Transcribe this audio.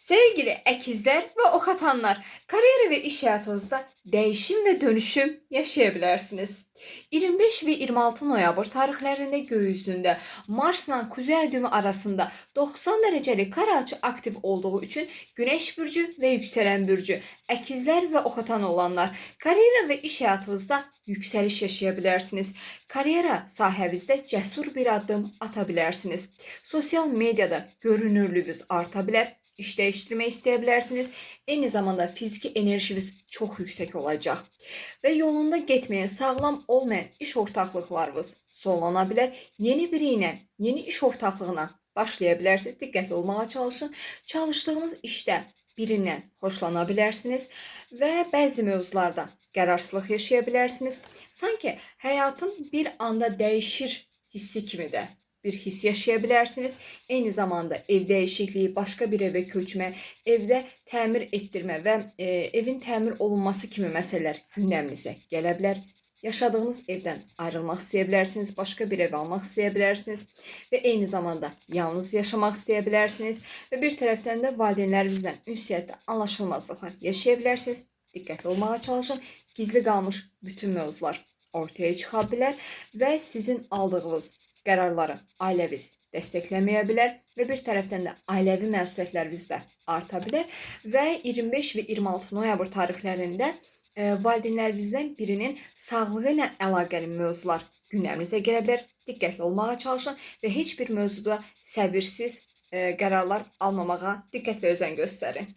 Sevgili əkizlər və ox atanlar, karyera və iş həyatınızda dəyişim və dönüşüm yaşaya bilərsiniz. 25 və 26 noyabr tarixlərində göy üzündə Marsla Kuzey Ay düyümü arasında 90 dərəcəlik kare açı aktiv olduğu üçün Günəş bürcü və yüksələn bürcü, əkizlər və ox atan olanlar karyera və iş həyatınızda yüksəliş yaşaya bilərsiniz. Karyera sahənizdə cəsur bir addım ata bilərsiniz. Sosial mediada görünürlüyünüz arta bilər. İş dəyişdirmək istəyə bilərsiniz. Eyni zamanda fiziki enerjiniz çox yüksək olacaq. Və yolunda getməyən, sağlam olmayan iş ortaqlıqlarınız sonlana bilər. Yeni biri ilə, yeni iş ortaqlığına başlaya bilərsiniz. Diqqətli olmağa çalışın. Çalışdığınız işdə birindən xoşlana bilərsiniz və bəzi mövzularda qərarsızlıq yaşaya bilərsiniz. Sanki həyatım bir anda dəyişir hissi kimi də bir his yaşaya bilərsiniz. Eyni zamanda ev dəyişikliyi, başqa bir evə köçmə, evdə təmir etdirmə və evin təmir olunması kimi məsələlər gündəminizə gələ bilər. Yaşadığınız evdən ayrılmaq istəyə bilərsiniz, başqa bir ev almaq istəyə bilərsiniz və eyni zamanda yalnız yaşamaq istəyə bilərsiniz və bir tərəfdən də valideynlərinizlə ünsiyyətdə anlaşılmazlıqlar yaşaya bilərsiniz. Diqqətli olmağa çalışın. Gizli qalmış bütün mövzular ortaya çıxa bilər və sizin aldığınız qərarları ailəviz dəstəkləməyə bilər və bir tərəfdən də ailəvi məsuliyyətləriniz də arta bilər və 25 və 26 noyabr tarixlərində valideynlərinizdən birinin sağlığı ilə əlaqəli mövzular gündəminizə gələ bilər. Diqqətli olmağa çalışın və heç bir mövzuda səbirsiz qərarlar almamağa diqqət və özen göstərin.